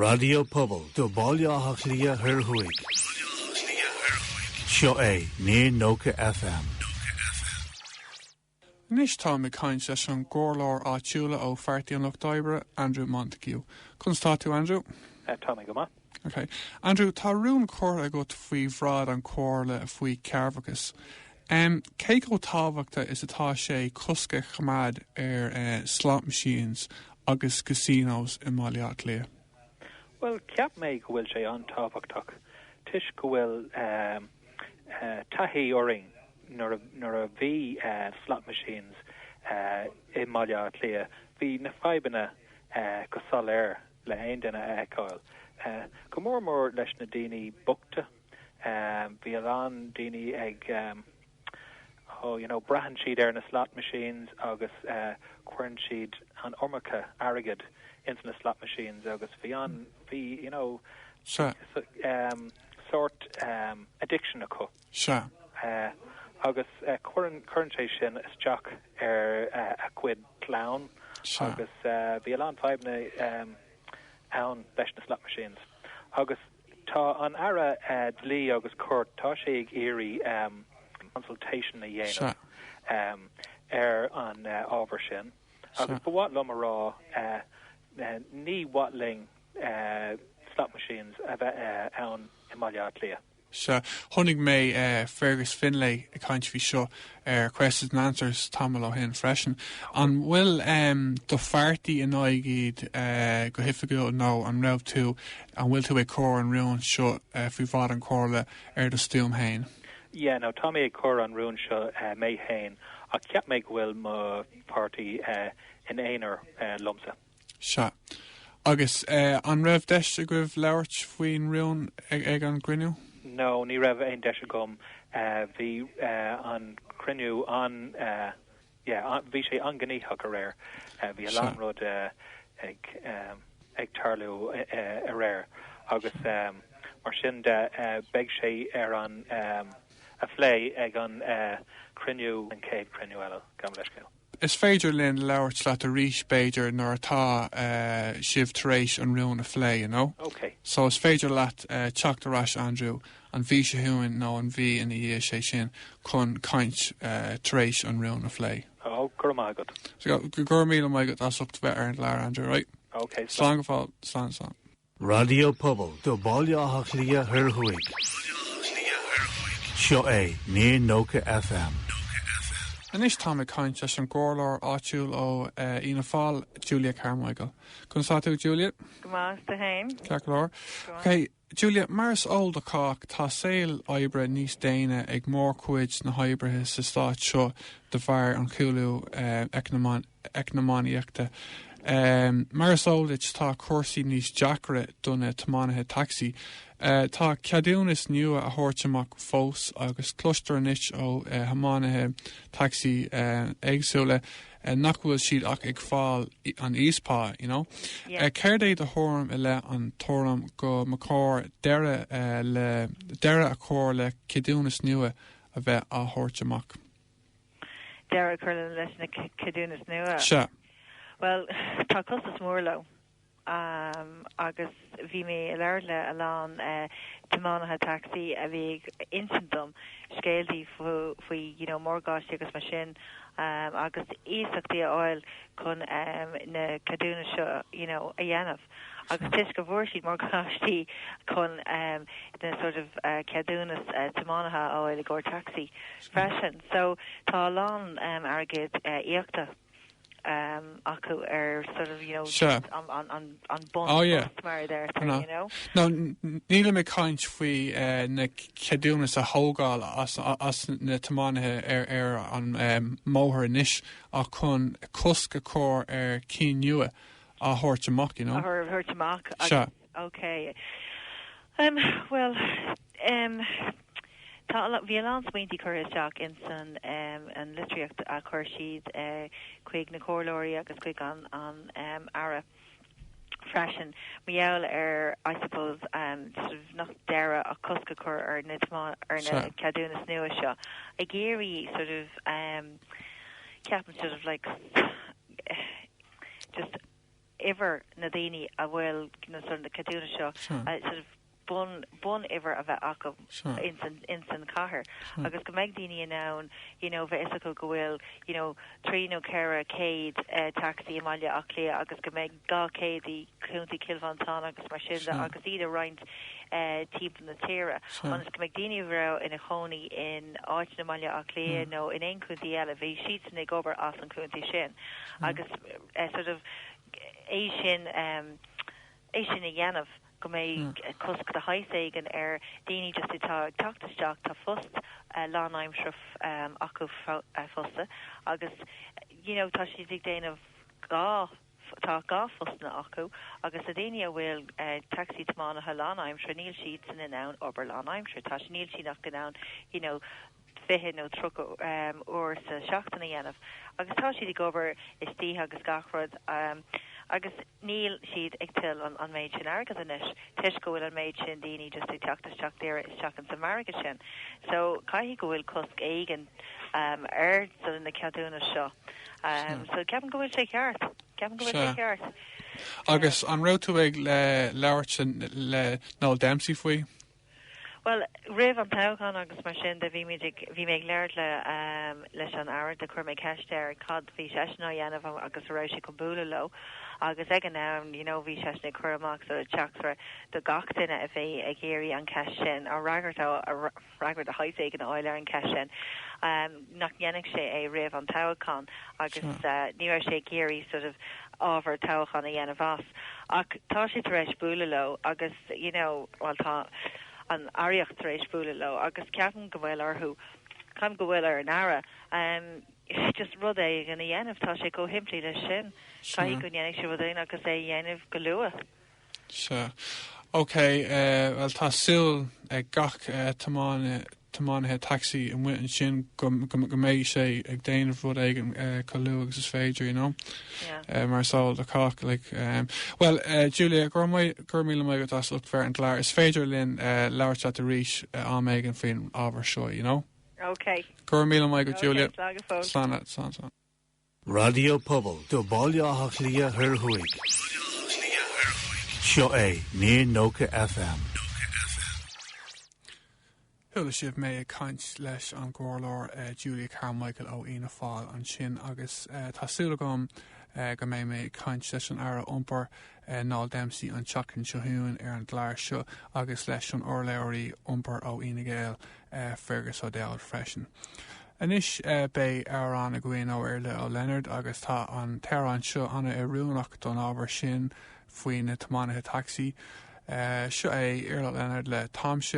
Raidió Pobail do Bhaile Átha Cliath Thoir Thuaidh. Seo é 99 FM. Anois táim ag caint leis an gcomhairleoir áitiúla ó Pháirtí an Lucht Oibre, Andrew Montague. Conas tá tú, Andrew? Tá mé go maith. Ok. Andrew, tá rún curtha agat faoi bhráid an Chomhairle faoi chearrbhachas. Cé chomh tábhachtach is atá sé cosc a choimeád ar slot machines agus casinos i mBaile Átha Cliath? Bhuel, cheap mé go bhfuil sé an-tábhachtach toisc go bhfuil taithí orainn nuair a bhí slot machines i mBaile Átha Cliath, bhí na fadhbanna go soiléir le aon duine a fheiceáil, go mór mór leis na daoine bochta. Bhí a lán daoine ag, oh, you know, braitheann siad ar na slot machines agus cuireann siad an iomarca airgead ins na slot machines agus bhí an, bhí, you know, Sea. sórt addiction acu. Sea. Agus cuireann, cuireann sé sin isteach ar a gcuid clann Sea. agus bhí a lán fadhbanna ann leis na slot machines. Agus Tá an Aire Dlí agus Cirt, tá sé ag iarraidh consultation a dhéanamh ar an ábhar sin agus ba mhaith liom a rá ní mhaith linn slot machines a bheith ann i mBaile Átha Cliath. Sea. Chonaic mé Fergus Finlay ag caint faoi seo ar Questions and Answers tamall ó shin freisin. An bhfuil do pháirtí in aghaidh iad go hoifigiúil nó an raibh tú, an bhfuil tú ag cur an rún seo faoi bhráid an Chomhairle ar do stuaim féin? Yeah, no, tá mé ag cur an rún seo mé féin ach cheap mé go bhfuil mo pháirtí in aonar liomsa. Sea. Agus an raibh deis agaibh labhairt faoin rún ag an gcruinniú? No, ní raibh aon deis agam. Bhí an cruinniú an, yeah, bhí sé an-ghnoitheach aréir. Bhí a lán rud ag ag tarlú aréir agus mar sin de beidh sé ar an a phlé ag an cruinniú, an chéad cruinniú eile, gabh mo leithscéal. Is féidir linn labhairt leat arís, b'fhéidir, nuair atá sibh tar éis an rún a phlé, you know? Ok. So is féidir leat teacht ar ais, Andrew, an mhí seo chugainn nó an mhí ina dhiaidh sé sin chun caint tar éis an rún a phlé. Oh, go raibh maith agat. So, go raibh míle maith agat as ucht bheith ar an gclár, Andrew, right? Ok, slán. Slán go fóill, slán, slán. Raidió Pobail do Bhaile Átha Cliath Thoir Thuaidh. Seo é 99 FM. Anois táim ag caint leis an gcomhairleoir áitiúil ó Fhianna Fáil, Julia Carmichael. Conas tá tú, Julia? Go maith, tú féin? Ceart go leor. Ok, Julia, mar is eol do chách, tá saol oibre níos déine ag mórchuid na hoibrithe sa stát seo de bharr an chúlú eacnamaíochta. Mar is eol duit, tá cúrsaí níos deacra do na tiománaithe tacsaí. Tá ceadúnas nua á thabhairt amach fós agus cloistear anois ó thiománaithe tacsaí éagsúla nach bhfuil siad ach ag fáil an íosphá, you know. Céard é do thuairim i leith an tuairim go mba chóir deireadh le deireadh a chur le ceadúnas nua a bheith á thabhairt amach? Deireadh a chur leis na ceadúnas nua? Sea. Bhuel, tá costas mór leo. Agus bhí mé ag labhairt le a lán tiománaithe tacsaí a bhí ag insint dom scéaltaí faoi you know morgáistí agus mar sin agus iasachtaí a fháil chun na ceadúnais seo you know a dhéanamh. Agus toisc go bhfuair siad morgáistí chun na sort of ceadúnas tiománaithe a fháil i gcomhair tacsaí freisin. So tá a lán airgid íoctha acu ar sort of you know Sea. an an an bun Oh yeah. post mar a deirtear, you know. No, nílim ag caint faoi na ceadúnas a thógáil as as na tiománaithe ar ar an mbóthar anois ach chun cosc a chur ar cinn nua á thabhairt amach, you know. á thabhairt amach agus Sea. ok. Em, bhuel, em, tá a, bhí a lán smaointí curtha isteach ins an, em, an litríocht a chuir siad, eh, chuig na comhairleoirí agus chuig an, an, em, Aire freisin, mar gheall ar, I suppose, em, sort of nach deireadh ach cosc a chur ar na, ar na Sea. ceadúnas nua seo, ag iarraidh sort of, em, ceapaim sort of like, just. uimhir na daoine a bhfuil na sort of na ceadúnais seo sort of bun bunuimhir a bheith acu ins an ins an chathair agus go mbeidh daoine in ann you know bheith fhios acu go bhfuil you know 3 nó 400 taxi i mBaile Átha Cliath agus go mbeidh 200 i Contae Chill Mhantáin agus mar sin de agus iad a roinnt timpeall na tíre ionas go mbeidh daoine a raibh ina chónaí in áiteanna i mBaile Átha Cliath nó in aon chontae eile bhí siadsan ag obair as an chontae sin agus sort of é sin é sin a dhéanamh go mbeidh cosc de shaghas éigin ar daoine just atá ag teacht isteach tá post lánaimseartha acu fosta agus you know tá siad ag déanamh dhá tá dhá phostanna acu agus na daoine a bhfuil taxi tiománaithe lánaimseartha níl siadsan in ann obair lánaimseartha tá níl siad ach in ann you know 20 nó 30 uair sa seachtain a dhéanamh agus tá siad ag obair istoíche agus gach rud agus níl siad ag tuilleamh an méid sin airgead anois toisc go bhfuil an méid sin daoine just ag teacht isteach daoire isteach in sa margadh sin. So caithfidh go bhfuil cosc éigin ar na ceadúnais seo. So ceapaim go bhfuil sé ceart. Ceapaim go bhfuil sé ceart. Agus an raibh tú ag le labhairt le Noel Dempsey faoi? Well, roimh an toghchán agus mar sin de bhí bhí mé ag labhairt le leis an Aire de chuir mé ceist air cad bhí seisean á dhéanamh agus a raibh sé chun bualadh leo agus ag an am you know bhí seisean ag cur amach so teachtaireacht do gach duine a bhí ag iarraidh an cheist sin a fhreagairt a fhreagairt de shaghas éigin a fháil ar an cheist sin nach ndéanfadh sé é roimh an toghchán agus ní raibh sé ag iarraidh sort of ábhar toghchán a dhéanamh as. Ach tá sé tar éis bualadh leo agus you know well tá an aireacht tar éis bualadh leo agus ceapaim go bhfuil orthu ceapaim go bhfuil ar an aire just rud éigin a dhéanamh tá sé chomh simplí leis sin caithfidh go ndéanfaidh sé rud éigin agus é a dhéanamh go luath. Sea. Ok, well tá súil ag gach tiománaithe taxi amuigh ansin go mbeidh sé ag déanamh rud éigin chomh luath agus is féidir, you know. Mar is eol do chách, like. Well, Julia, go raibh míle maith agat as ucht bheith ar an gclár. Is féidir linn labhairt leat arís am éigin faoin ábhar seo, you know. Ok. Go raibh míle maith agat, Julia. Slán leat, slán, slán. Raidió Pobail do Bhaile Átha Cliath Thoir Thuaidh. Seo é 90 FM. Chuala sibh mé ag caint leis an gcomhairleoir Julia Carmichael ó Fhianna Fáil ansin agus tá súil agam go mbeidh mé ag caint leis an Aire Iompair Noel Dempsey an tseachtain seo chugainn ar an gclár seo agus leis an urlabhraí iompair ó Fhine Gael Fergus O'Dowd freisin. Anois beidh amhrán againn ó Iarla Ó Lionáird agus tá an t-amhrán seo an-oiriúnach don ábhar sin faoi na tiománaithe tacsaí. Seo é Iarla Ó Lionáird le Táimse.